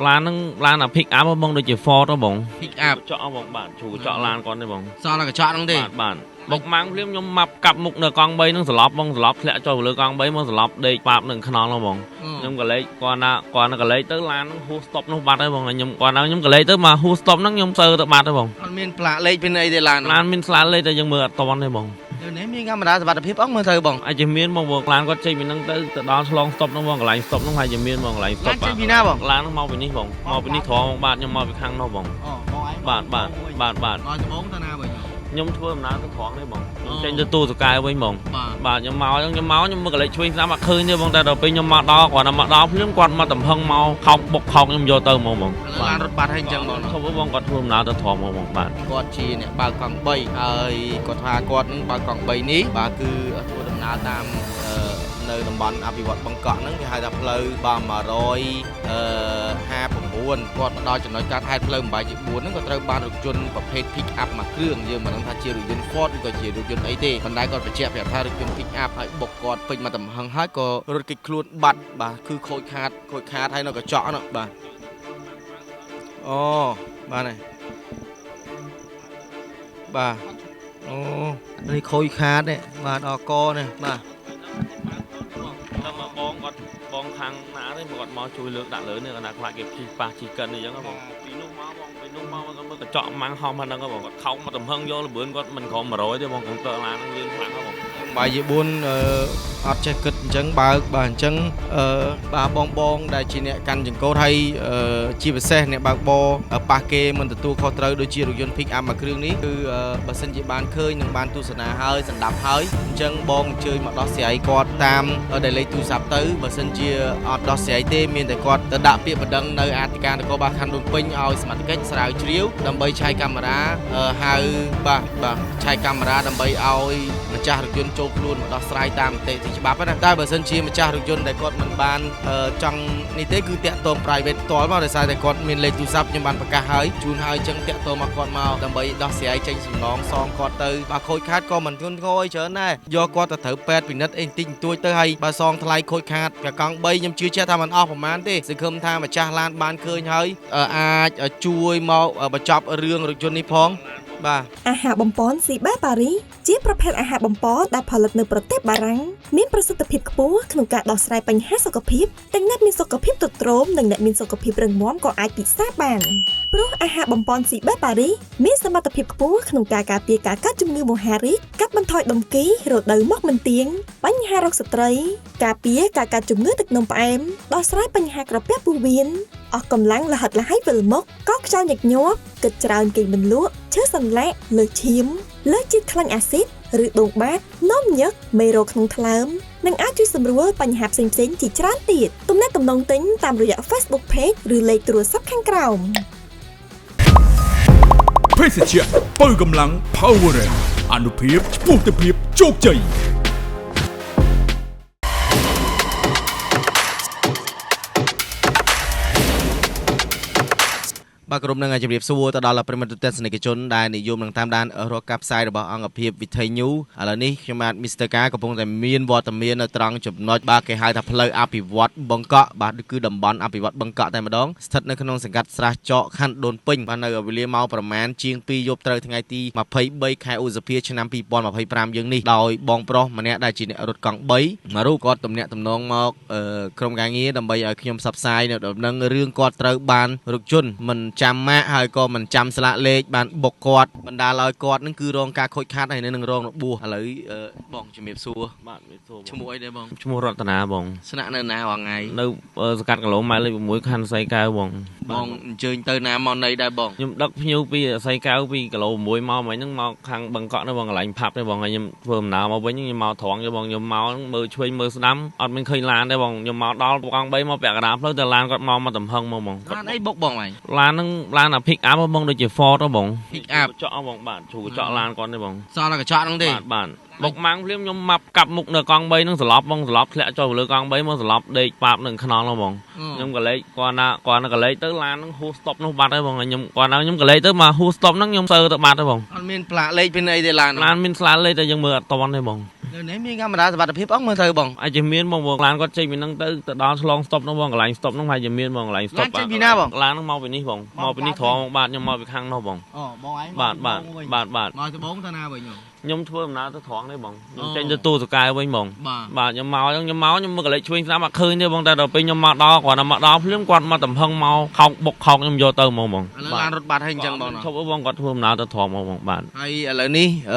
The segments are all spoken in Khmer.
ឡានហ្នឹងឡានអា pick up បងដូចជា Ford ហ៎បង។ Pick up? កញ្ចក់ហ៎បងបាទជ្រូកញ្ចក់ឡានគាត់ទេបង។ សល់តែកញ្ចក់ហ្នឹងទេ? បាទបាទបុកម៉ាំងភ្លាមខ្ញុំម៉ាប់កាប់មុខនៅកង់3ហ្នឹងសន្លប់បងសន្លប់ធ្លាក់ចុះលើកង់3មកសន្លប់ដេកប៉ាបនឹងខ្នល់ហ៎បងខ្ញុំក៏លេចគាត់ណាគាត់ណាក៏លេចទៅឡានហ្នឹងហួស stop នោះបាត់ហើយបងខ្ញុំគាត់ណាខ្ញុំក៏លេចទៅមកហួស stop ហ្នឹងខ្ញុំសើទៅបាត់ហើយបង។ អត់មានផ្លាកលេខពីអីទេឡាន? ឡានមានស្លាកលេខតែយើងមើលអត់តន់ទេបង។ នៅនេះមានកាមេរ៉ាសុវត្ថិភាពអងមើលទៅបង? អាចជាមានបងបងឡានគាត់ចេញពីហ្នឹងទៅទៅដល់ឆ្លង stop ហ្នឹងបងកន្លែង stop ហ្នឹងហើយជាមានបងកន្លែង stop ឡានចេញពីណាបង? ឡានហ្នឹងមកពីនេះបងមកពីនេះត្រង់បងបាទខ្ញុំមកពីខាងនោះបង។ អូបងឯង? បាទបាទបាទបាទ។ មកដំបងទៅណាវិញ? ខ្ញុំធ្វើដំណើរទៅត្រង់នេះបងខ្ញុំចេញទៅទូសកែវិញបង។ បាទ។ បាទខ្ញុំមកអញ្ចឹងខ្ញុំមកខ្ញុំមើលកលេចឆ្វេងស្ដាំអត់ឃើញទេបងតែដល់ពេលខ្ញុំមកដល់គាត់តែមកដល់ភ្លាមគាត់មកតំហឹងមកខោកបុកខោកខ្ញុំយកទៅហ្មងបង។ ឥឡូវឡានរត់បាត់ហើយអញ្ចឹងបង? ឈប់បងគាត់ធ្វើដំណើរទៅត្រង់ហ្មងបងបាទ។ គាត់ជាអ្នកបើកកង់3ហើយគាត់ថាគាត់នឹងបើកកង់3នេះបាទគឺធ្វើដំណើរតាមអឺនៅតំបន់អភិវឌ្ឍបឹងកក់ហ្នឹងគេហៅថាផ្លូវបាទ159គាត់មកដល់ចំណុចកាត់ហេតុផ្លូវ8ជា4ហ្នឹងក៏ត្រូវបានរថយន្តប្រភេទ pick up មួយគ្រឿងយើងមិនដឹងថាជារថយន្ត Ford ឬក៏ជារថយន្តអីទេប៉ុន្តែគាត់បញ្ជាក់ប្រាប់ថារថយន្ត pick up ហើយបុកគាត់ពេញមកទំហឹងហើយក៏រត់គេចខ្លួនបាត់បាទគឺខូចខាតខូចខាតហើយនៅកញ្ចក់នោះបាទអូបាទហើយបាទអូនេះខូចខាតនេះបាទអកនេះបាទ។ តែមកបងគាត់បងខាងណាទេគាត់មកជួយលើកដាក់លើនេះគាត់ណាខ្លាចគេជិះប៉ះជិះកិនអីចឹងបងពីនោះមកបងពីនោះមកគាត់មើលកញ្ចក់ម៉ាំងហំហ្នឹងបងគាត់ខោកមកទំហឹងយកលបឿនគាត់មិនក្រោម100ទេបងកុងទ័រឡានហ្នឹងលឿនខ្លាំងហ្នឹងបង។ បាយជា4អឺអត់ចេះគិតអញ្ចឹងបើកបាទអញ្ចឹងអឺបាទបងបងដែលជាអ្នកកាន់ចង្កូតហើយអឺជាពិសេសអ្នកបើកបរប៉ះគេមិនទទួលខុសត្រូវដូចជារថយន្ត pick up មួយគ្រឿងនេះគឺបើសិនជាបានឃើញនិងបានទស្សនាហើយសម្ដាប់ហើយអញ្ចឹងបងអញ្ជើញមកដោះស្រាយគាត់តាមដែលលេខទូរស័ព្ទទៅបើសិនជាអត់ដោះស្រាយទេមានតែគាត់ទៅដាក់ពាក្យបណ្ដឹងនៅអធិការនគរបាលខណ្ឌដូនពេញឲ្យសមត្ថកិច្ចស្រាវជ្រាវដើម្បីឆែកកាមេរ៉ាហៅបាទបាទឆែកកាមេរ៉ាដើម្បីឲ្យម្ចាស់រថយន្តចូលខ្លួនមកដោះស្រាយតាមនីតិវិធីច្បាប់ណាតែបើសិនជាម្ចាស់រថយន្តដែលគាត់មិនបានចង់នេះទេគឺតាក់ទង private ផ្ទាល់មកដោយសារតែគាត់មានលេខទូរស័ព្ទខ្ញុំបានប្រកាសហើយជូនហើយអញ្ចឹងតាក់ទងមកគាត់មកដើម្បីដោះស្រាយចេញសំណងសងគាត់ទៅបើខូចខាតក៏មិនធ្ងន់ធ្ងរអីច្រើនដែរយកគាត់ទៅត្រូវពេទ្យពិនិត្យអីបន្តិចបន្តួចទៅហើយបើសងថ្លៃខូចខាតកកង់3ខ្ញុំជឿជាក់ថាมันអស់ប្រហែលទេសង្ឃឹមថាម្ចាស់ឡានបានឃើញហើយអាចជួយមកបញ្ចប់រឿងរថយន្តនេះផងបាទ។ អាហារបំប៉នស៊ីបាប៉ារីជាប្រភេទអាហារបំប៉នដែលផលិតនៅប្រទេសបារាំងមានប្រសិទ្ធភាពខ្ពស់ក្នុងការដោះស្រាយបញ្ហាសុខភាពទាំងអ្នកមានសុខភាពទ្រុឌទ្រោមនិងអ្នកមានសុខភាពរឹងមាំក៏អាចពិសាបានព្រោះអាហារបំប៉នស៊ីបាប៉ារីមានសមត្ថភាពខ្ពស់ក្នុងការការពារការកើតជំងឺមហារីកកាត់បន្ថយដុំគីរដូវមកមិនទៀងបញ្ហារោគស្ត្រីការពារការកើតជំងឺទឹកនោមផ្អែមដោះស្រាយបញ្ហាក្រពះពោះវៀនអស់កម្លាំងលហិតលហៃវិលមុខកខ្យល់ញឹកញាប់គិតច្រើនគេងមិនលក់ឈឺសន្លាក់លើសឈាមលើសជាតិខ្លាញ់អាស៊ីតឬដួងបាតនោមញឹកមេរោគក្នុងថ្លើមនិងអាចជួយសម្រួលបញ្ហាផ្សេងៗជាច្រើនទៀតទំនាក់ទំនងទិញតាមរយៈ Facebook Page ឬលេខទូរស័ព្ទខាងក្រោម។ ភេសជ្ជៈបើកម្លាំង Power អនុភាពឆ្ពោះទៅភាពជោគជ័យ។ បាទក្រុមនឹងជម្រាបសួរទៅដល់ប្រិមត្តទស្សនិកជនដែលនិយមនឹងតាមដានរកការផ្សាយរបស់អង្គភាពវិថីញូឥឡូវនេះខ្ញុំបាទ Mr. Ka កំពុងតែមានវត្តមាននៅត្រង់ចំណុចបាទគេហៅថាផ្លូវអភិវឌ្ឍបឹងកក់បាទគឺតំបន់អភិវឌ្ឍបឹងកក់តែម្ដងស្ថិតនៅក្នុងសង្កាត់ស្រះចកខណ្ឌដូនពេញបាទនៅវេលាម៉ោងប្រមាណជាង2យប់ត្រូវថ្ងៃទី23ខែឧសភាឆ្នាំ2025យើងនេះដោយបងប្រុសម្នាក់ដែលជាអ្នករត់កង់3មួយរូបគាត់ទំនាក់ទំនងមកក្រុមការងារដើម្បីឲ្យខ្ញុំផ្សព្វផ្សាយនៅដំណឹងរឿងគាត់ត្រូវបានរថយន្តមិនចាំម៉ាកហើយក៏មិនចាំស្លាកលេខបានបុកគាត់បណ្ដាលឲ្យគាត់នឹងគឺរងការខូចខាតហើយនឹងរងរបួសឥឡូវបងជំរាបសួរ។ បាទជំរាបសួរ។ ឈ្មោះអីដែរបង? ឈ្មោះរតនាបង។ ស្នាក់នៅណាបងថ្ងៃ? នៅសង្កាត់គីឡូម៉ែត្រលេខ6ខណ្ឌសីកែវបង។ បងអញ្ជើញទៅណាមកណីដែរបង? ខ្ញុំដឹកភ្ញៀវពីសីកែវពីគីឡូ6មកមិញហ្នឹងមកខាងបឹងកក់នៅបងកន្លែងផាប់ទេបងហើយខ្ញុំធ្វើដំណើរមកវិញខ្ញុំមកត្រង់ទេបងខ្ញុំមកមើលឆ្វេងមើលស្ដាំអត់មានឃើញឡានទេបងខ្ញុំមកដល់កង់3មកពាក់កណ្ដាលផ្លូវតែឡានគាត់មកមកទំហឹងមកបង។ ឡានអីបុកបងឯង? ឡានហ្នឹងឡានអា pick up បងដូចជា Ford ហ៎បង។ Pick up? កញ្ចក់ហ៎បងបាទជ្រូកញ្ចក់ឡានគាត់ទេបង។ សល់តែកញ្ចក់ហ្នឹងទេ? បាទបាទបុកម៉ាំងភ្លាមខ្ញុំម៉ាប់កាប់មុខនៅកង់3ហ្នឹងសន្លប់បងសន្លប់ធ្លាក់ចុះលើកង់3មកសន្លប់ដេកប៉ាបនឹងខ្នល់ហ៎បងខ្ញុំក៏លេចគាត់ណាគាត់ណាក៏លេចទៅឡានហ្នឹងហួស stop នោះបាត់ហើយបងខ្ញុំគាត់ណាខ្ញុំក៏លេចទៅមកហួស stop ហ្នឹងខ្ញុំសើទៅបាត់ហើយបង។ អត់មានផ្លាកលេខពីអីទេឡាន? ឡានមានស្លាកលេខតែយើងមើលអត់តន់ទេបង។ នេះមានកាមេរ៉ាសុវត្ថិភាពអងមើលទៅបង អាចជាមានបងបងឡានគាត់ចេញពីហ្នឹងទៅទៅដល់ឆ្លង stop ហ្នឹងបងកន្លែង stop ហ្នឹងហើយជាមានបងកន្លែង stop ឡានចេញពីណាបង ឡានហ្នឹងមកពីនេះបងមកពីនេះត្រង់បាទខ្ញុំមកពីខាងនោះបង អូបងឯង បាទបាទបាទបាទ មកត្បូងទៅណាវិញ ខ្ញុំធ្វើដំណើរទៅត្រង់នេះបងខ្ញុំចេញទៅទូសកែវិញបង បាទ បាទខ្ញុំមកហ្នឹងខ្ញុំមកខ្ញុំមើលកលេចឆ្វេងស្ដាំអត់ឃើញទេបងតែដល់ពេលខ្ញុំមកដល់គាត់មកដល់ភ្លាមគាត់មកតំហឹងមកខោកបុកខោកខ្ញុំយកទៅហ្មងបង ឥឡូវឡានរត់បាត់ហើយអញ្ចឹងបង ឈប់បងគាត់ធ្វើដំណើរទៅត្រង់មកបងបាទ ហើយឥឡូវនេះ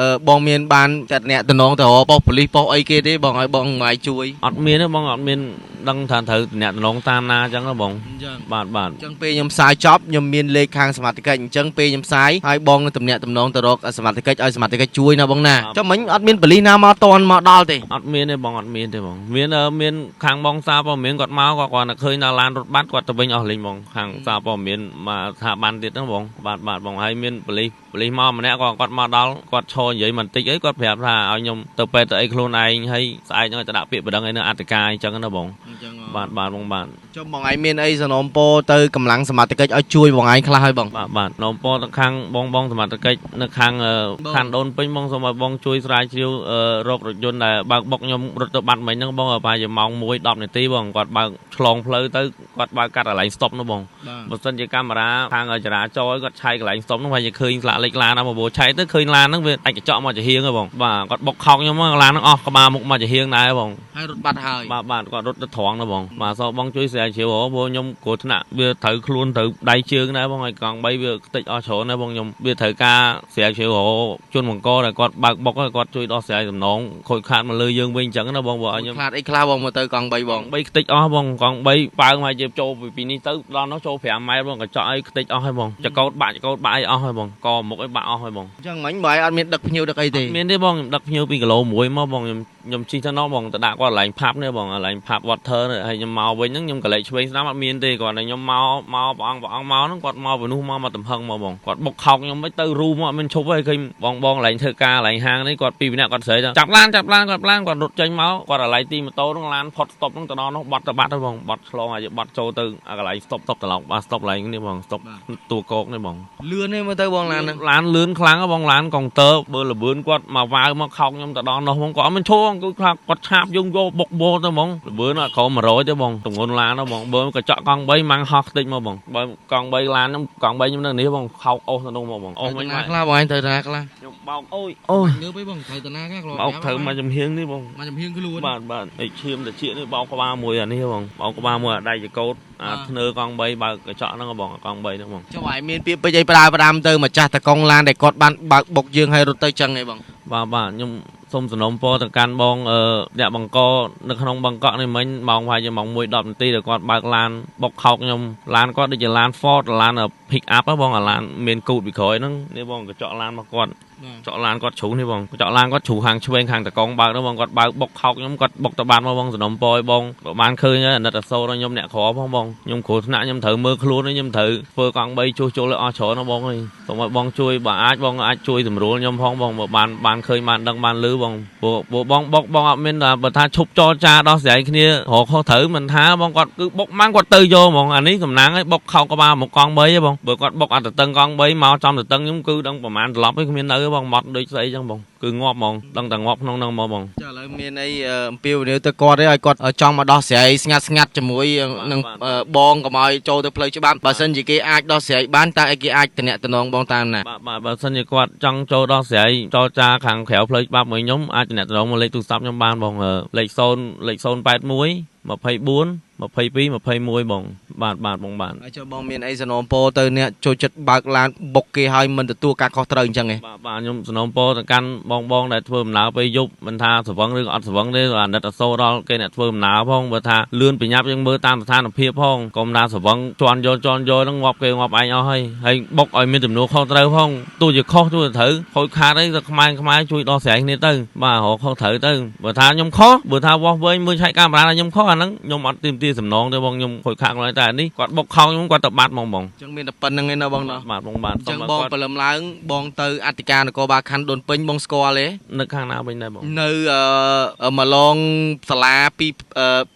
បងមានបានចាត់អ្នកតំណងទៅរកប៉ុស្តិ៍ប៉ូលីសប៉ុស្តិ៍អីគេទេបងឲ្យបងមកជួយ អត់មានទេបងអត់មានដឹងថាត្រូវអ្នកតំណងតាមណាអញ្ចឹងហ៎បង អញ្ចឹង បាទបាទ អញ្ចឹងពេលខ្ញុំផ្សាយចប់ខ្ញុំមានលេខខាងសមត្ថកិច្ចអញ្ចឹងពេលខ្ញុំផ្សាយឲ្យបងនឹងតំណាក់តំណងទៅរកសមត្ថកិច្ចឲ្យសមត្ថកិច្ចជួយណាបងណាចុះមិញអត់មានប៉ូលីសណាមកតន់មកដល់ទេ អត់មានទេបងអត់មានទេបងមានមានខាងបងសារព័ត៌មានគាត់មកគាត់គាត់តែឃើញដល់ឡានរត់បាត់គាត់ទៅវិញអស់លេងបងខាងសារព័ត៌មានមកស្ថាប័នទៀតហ្នឹងបងបាទបាទបងហើយមានប៉ូលីសប៉ូលីសមកម្នាក់គាត់គាត់មកដល់គាត់ឈរនិយាយបន្តិចអីគាត់ប្រាប់ថាឲ្យខ្ញុំទៅពេទ្យទៅអីខ្លួនឯងហើយស្អែកហ្នឹងឲ្យទៅដាក់ពាក្យប្តឹងអីនៅអធិការអញ្ចឹងណាបង អញ្ចឹង បាទបាទបងបាទ ចុះបងឯងមានអីសំណូមពរទៅកម្លាំងសមត្ថកិច្ចឲ្យជួយបងឯងខ្លះហើយបង បាទបាទនំពរទៅខាងបងបងសមត្ថកិច្ចនៅខាងខាងដូនពេញបងសូមឲ្យបងជួយស្រាវជ្រាវរករថយន្តដែលបើកបុកខ្ញុំរត់ទៅបាត់មិញហ្នឹងបងប្រហែលជាម៉ោង1:10នាទីបងគាត់បើកឆ្លងផ្លូវទៅគាត់បើកកាត់កន្លែង stop នោះបងបើសិនជាកាមេរ៉ាខាងចរាចរណ៍គាត់ឆែកកន្លែង stop នោះហើយជាឃើញស្លាកលេខឡានណាមកព្រោះឆែកទៅឃើញឡានហ្នឹងវាអាចកញ្ចក់មកចំហៀងហ៎បងបាទគាត់បុកខោកខ្ញុំឡានហ្នឹងអស់ក្បាលមុខមកចំហៀងដែរបង ហើយរត់បាត់ហើយ បាទបាទគាត់រត់ទៅត្រង់ណាបងបាទសូមបងជួយស្រាវជ្រាវហ៎ព្រោះខ្ញុំគ្រោះថ្នាក់វាត្រូវខ្លួនត្រូវដៃជើងដែរបងហើយកង់3វាខ្ទេចអស់ច្រើនដែរបងខ្ញុំវាត្រូវការស្រាវជ្រាវរកជនបង្កដែលគាត់បើកបុកហើយគាត់ជួយដោះស្រាយសំណងខូចខាតមកលើយើងវិញអញ្ចឹងណាបងបើឲ្យខ្ញុំ ខ្លាតអីខ្លះបងមកទៅកង់3បង 3ខ្ទេចអស់បងកង់3ប៉ើងមកជាចូលពីនេះទៅដល់នោះចូល5ម៉ែត្របងកញ្ចក់អីខ្ទេចអស់ហើយបងចកោតបាក់ចកោតបាក់អីអស់ហើយបងកមុខអីបាក់អស់ហើយបង អញ្ចឹងមិញបើឯងអត់មានដឹកភ្ញៀវដឹកអីទេ មានទេបងខ្ញុំដឹកភ្ញៀវ2គីឡូមួយមកបងខ្ញុំខ្ញុំជិះទៅនោះបងទៅដាក់គាត់កន្លែងផាប់នេះបងកន្លែងផាប់ water នេះហើយខ្ញុំមកវិញហ្នឹងខ្ញុំកលេចឆ្វេងស្ដាំអត់មានទេគាត់តែខ្ញុំមកមកព្រះអង្គព្រះអង្គមកហ្នឹងគាត់មកពីនោះមកមកតំហឹងមកបងគាត់បុកខោកខ្ញុំមិនទៅរូមកអត់មានឈប់ទេឃើញបងបងកន្លែងធ្វើការកន្លែងហាងនេះគាត់ពីរនាក់គាត់ស្រីទៅចាប់ឡានចាប់ឡានគាត់ឡានគាត់រត់ចេញមកគាត់កន្លែងទីម៉ូតូហ្នឹងឡានផុត stop ហ្នឹងទៅដល់នោះបត់ទៅបាត់ទៅបងបត់ឆ្លងហើយបត់ចូលទៅកន្លែង stop stop ត្រឡប់បាទ stop កន្លែងនេះបង stop តួកោកនេះបង លឿនទេមើលទៅបងឡានហ្នឹង ឡានលឿនខ្លាំងហ៎បងឡានកុងទ័របើលបឿនគាត់មកវ៉ាវមកខោកខ្ញុំទៅដល់នោះហ្មងគាត់អត់មានឈរគឺថាគាត់ឆាបយើងយកបុកបោទៅហ្មងលបឿនអត់ក្រោម100ទេបងទម្ងន់ឡានហ៎បងបើកញ្ចក់កង់3ម៉ាំងហោះខ្ទេចមកបងបើកង់3ឡានខ្ញុំកង់3ខ្ញុំនៅនេះបងខោកអូសទៅនោះមកបងអូស ទៅ វិញមក ណាខ្លះបងឯងទៅណាខ្លះ ខ្ញុំបោកអូយអូយ ងើបអីបងត្រូវទៅណាខ្លះ បោកត្រូវមកចំហៀងនេះបង មកចំហៀងខ្លួន បាទបាទអីឈាមតិចនេះបោកក្បាលមួយអានេះបងបោកក្បាលមួយអាដៃចកោតអាធ្នើកង់3បើកកញ្ចក់ហ្នឹងបងកង់3ហ្នឹងបង ចុះឯងមានពាក្យពេចន៍អីប្រើផ្ដាំទៅម្ចាស់តកង់ឡានដែលគាត់បានបើកបុកយើងឲ្យរត់ទៅចឹងឯងបង បាទបាទខ្ញុំសូមសំណូមពរទៅកាន់បងអ្នកបង្កនៅក្នុងបង្កក់នេះមិញម៉ោងប្រហែលជាម៉ោង1:10នាទីដែលគាត់បើកឡានបុកខោកខ្ញុំឡានគាត់ដូចជាឡាន Ford ឡាន pick up ហ៎បងអាឡានមានគូតពីក្រោយហ្នឹងនេះបងកញ្ចក់ឡានរបស់គាត់ចក់ឡានគាត់ជ្រុះនេះបងកញ្ចក់ឡានគាត់ជ្រុះខាងឆ្វេងខាងតកងបើកហ្នឹងបងគាត់បើកបុកខោកខ្ញុំគាត់បុកទៅបានមកបងសំណូមពរឲ្យបងបើបានឃើញហើយអាណិតអាសូរដល់ខ្ញុំអ្នកក្រផងបងខ្ញុំគ្រោះថ្នាក់ខ្ញុំត្រូវមើលខ្លួនខ្ញុំត្រូវធ្វើកង់3ជួសជុលឲ្យអស់ច្រើនណាបងអើយសូមឲ្យបងជួយបើអាចបងអាចជួយសម្រួលខ្ញុំផងបងបើបានបានឃើញបានដឹងបានឮបងព្រោះព្រោះបងបុកបងអត់មានថាបើថាឈប់ចរចាដោះស្រាយគ្នារកខុសត្រូវមិនថាបងគាត់គឺបុកម៉ាំងគាត់ទៅយកហ្មងអានេះសំណាងឲ្យបុកខោកក្បាលមកកង់3ហ៎បងបើគាត់បុកអត់តតឹងកង់3មកចំតតឹងខ្ញុំគឺដឹងប្រហែលត្រឡប់ឯងគ្មាននៅទេបងម៉ត់ដូចស្អីចឹងបងគឺងាប់ហ្មងដឹងតែងាប់ក្នុងហ្នឹងហ្មងបង ចាឥឡូវមានអីអំពាវនាវទៅគាត់ទេឲ្យគាត់ចង់មកដោះស្រាយស្ងាត់ស្ងាត់ជាមួយនឹងបងកុំឲ្យចូលទៅផ្លូវច្បាប់បើសិនជាគេអាចដោះស្រាយបានតើឲ្យគេអាចតំណតំណងបងតាមណា បាទបាទបើសិនជាគាត់ចង់ចូលដោះស្រាយចរចាខាងក្រៅផ្លូវច្បាប់មួយខ្ញុំអាចតំណតំណងមកលេខទូរស័ព្ទខ្ញុំបានបងលេខ0លេខ081 24 22 21បងបាទបាទបងបាទ ហើយចុះបងមានអីសំណូមពរទៅអ្នកចូលចិត្តបើកឡានបុកគេឲ្យមិនទទួលការខុសត្រូវអញ្ចឹងឯង បាទបាទខ្ញុំសំណូមពរទៅកាន់បងបងដែលធ្វើដំណើរពេលយប់មិនថាស្រវឹងឬក៏អត់ស្រវឹងទេអាណិតអាសូរដល់គេអ្នកធ្វើដំណើរផងបើថាលឿនប្រញាប់យើងមើលតាមស្ថានភាពផងកុំថាស្រវឹងជន់យកជន់យកហ្នឹងងាប់គេងាប់ឯងអស់ហើយហើយបុកឲ្យមានទំនួលខុសត្រូវផងទោះជាខុសទោះជាត្រូវខូចខាតអីទៅខ្មែរខ្មែរជួយដោះស្រាយគ្នាទៅបាទរកខុសត្រូវទៅបើថាខ្ញុំខុសបើថាវាស់វែងមើលឆែកកាមេរ៉ាថាខ្ញុំខុសអាហ្នឹងខ្ញុំអត់ទាមទារ ទាសំណងទេបងខ្ញុំខូចខាតខ្លួនឯងតែនេះគាត់បុកខោខ្ញុំគាត់ទៅបាត់ហ្មងបង អញ្ចឹងមានតែប៉ុណ្្នឹងឯណាបងណោះ បាទបងបាទ អញ្ចឹងបងព្រលឹមឡើងបងទៅអធិការនគរបាលខណ្ឌដូនពេញបងស្គាល់ទេ នៅខាងណាវិញដែរបង នៅអឺមឡងសាលាពី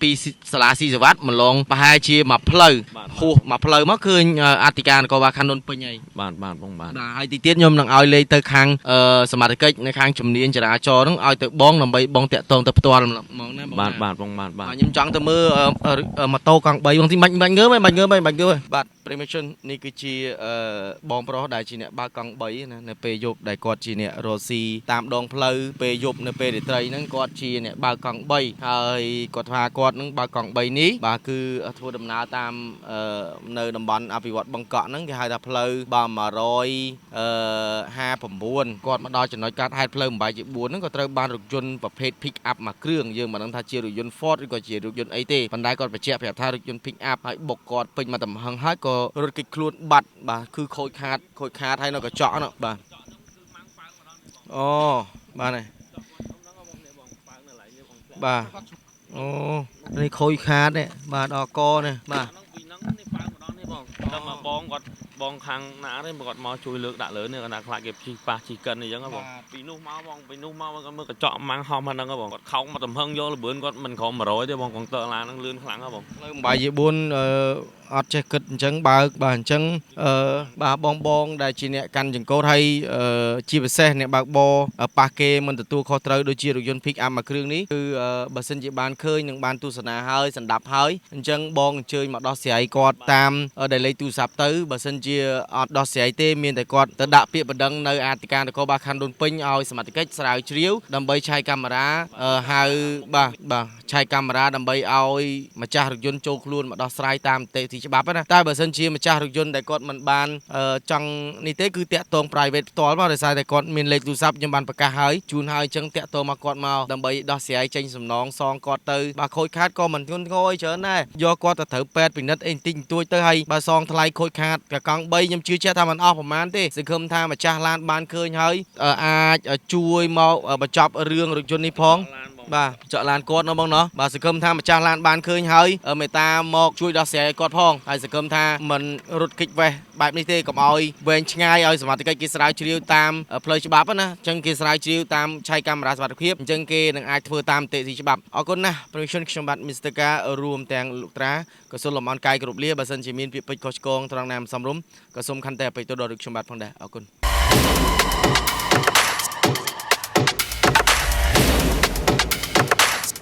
ពីសាលាស៊ីសវត្តមឡងប្រហែលជាមួយផ្លូវហួសមួយផ្លូវមកឃើញអធិការនគរបាលខណ្ឌដូនពេញហើយ បាទបាទបងបាទ បាទហើយទីទៀតខ្ញុំនឹងឲ្យលេខទៅខាងសមត្ថកិច្ចនៅខាងជំនាញចរាចរណ៍ហ្នឹងឲ្យទៅបងដើម្បីបងតាក់ទងទៅផ្ទាល់ហ្មងណាបង បាទបាទបងបាទបាទ បាទខ្ញុំចង់ទៅមើលម៉ូតូកង់3បងទីបាច់បាច់ងើបបាច់ងើបបាច់ងើបបាទប្រិមជននេះគឺជាបងប្រុសដែលជាអ្នកបើកកង់3ណានៅពេលយប់ដែលគាត់ជាអ្នករកស៊ីតាមដងផ្លូវពេលយប់នៅពេលរាត្រីហ្នឹងគាត់ជាអ្នកបើកកង់3ហើយគាត់ថាគាត់ហ្នឹងបើកកង់3នេះបាទគឺធ្វើដំណើរតាមនៅតំបន់អភិវឌ្ឍបឹងកក់ហ្នឹងគេហៅថាផ្លូវបាទ159គាត់មកដល់ចំណុចកាត់ហេតុផ្លូវ8ជា4ហ្នឹងក៏ត្រូវបានរថយន្តប្រភេទ pick up មួយគ្រឿងយើងមិនដឹងថាជារថយន្ត Ford ឬក៏ជារថយន្តអីទេប៉ុន្តែគាត់បញ្ជាក់ប្រាប់ថារថយន្ត pick up ហើយបុកគាត់ពេញមកទំហឹងហើយក៏រត់គេចខ្លួនបាត់បាទគឺខូចខាតខូចខាតហើយនៅកញ្ចក់នោះបាទអូបាទនេះបាទអូនេះខូចខាតនេះបាទដល់កនេះបាទ ពីហ្នឹងនេះប៉ៅម្ដងនេះបងដល់មកបងគាត់បងខាងណាទេគាត់មកជួយលើកដាក់លើនេះគាត់ថាខ្លាចគេជិះប៉ះជិះកិនអីចឹងបងពីនោះមកបងពីនោះមកគាត់មើលកញ្ចក់ម៉ាំងហំហ្នឹងបងគាត់ខោមកទំហឹងយកលបឿនគាត់មិនក្រោម100ទេបងកុងទ័រឡានហ្នឹងលឿនខ្លាំងហ៎បង ផ្លូវ8ជា4អត់ចេះគិតអញ្ចឹងបើកបាទអញ្ចឹងអឺបាទបងបងដែលជាអ្នកកាន់ចង្កូតហើយជាពិសេសអ្នកបើកបរប៉ះគេមិនទទួលខុសត្រូវដូចជារថយន្ត pick up មួយគ្រឿងនេះគឺបើសិនជាបានឃើញនិងបានទស្សនាហើយសម្ដាប់ហើយអញ្ចឹងបងអញ្ជើញមកដោះស្រាយគាត់តាមដែលលេខទូរស័ព្ទទៅបើសិនជាអត់ដោះស្រាយទេមានតែគាត់ទៅដាក់ពាក្យបណ្ដឹងនៅអធិការនគរបាលខណ្ឌដូនពេញឲ្យសមត្ថកិច្ចស្រាវជ្រាវដើម្បីឆែកកាមេរ៉ាហៅបាទបាទឆែកកាមេរ៉ាដើម្បីឲ្យម្ចាស់រថយន្តចូលខ្លួនមកដោះស្រាយតាមនីតិវិធីច្បាប់ណាតែបើសិនជាម្ចាស់រថយន្តដែលគាត់មិនបានចង់នេះទេគឺតាក់ទង private ផ្ទាល់មកដោយសារតែគាត់មានលេខទូរស័ព្ទខ្ញុំបានប្រកាសហើយជូនហើយអញ្ចឹងតាក់ទងមកគាត់មកដើម្បីដោះស្រាយចេញសំណងសងគាត់ទៅបាទខូចខាតក៏មិនធ្ងន់ធ្ងរអីច្រើនដែរយកគាត់ទៅត្រូវពេទ្យពិនិត្យអីបន្តិចបន្តួចទៅហើយបើសងថ្លៃខូចខាតកកង់3ខ្ញុំជឿជាក់ថាมันអស់ប្រហែលទេសង្ឃឹមថាម្ចាស់ឡានបានឃើញហើយអាចជួយមកបញ្ចប់រឿងរថយន្តនេះផងបាទចក់ឡានគាត់ណោះបងណោះបាទសង្ឃឹមថាម្ចាស់ឡានបានឃើញហើយមេត្តាមកជួយដោះស្រាយគាត់ផងហើយសង្ឃឹមថាមិនរត់គេចវេះបែបនេះទេកុំឲ្យវែងឆ្ងាយឲ្យសមត្ថកិច្ចគេស្រាវជ្រាវតាមផ្លូវច្បាប់ណាអញ្ចឹងគេស្រាវជ្រាវតាមឆែកកាមេរ៉ាសុវត្ថិភាពអញ្ចឹងគេនឹងអាចធ្វើតាមនីតិវិធីច្បាប់អរគុណណាស់ប្រិយជនខ្ញុំបាទ Mr. Ka រួមទាំងលោកត្រាក៏សូមលំអរកាយគ្រប់លាបើសិនជាមានពាក្យពេចន៍ខុសឆ្គងត្រង់ណាមិនសមរម្យក៏សូមខន្តីអភ័យទោសដល់លោកខ្ញុំបាទផងដែរអរគុណ។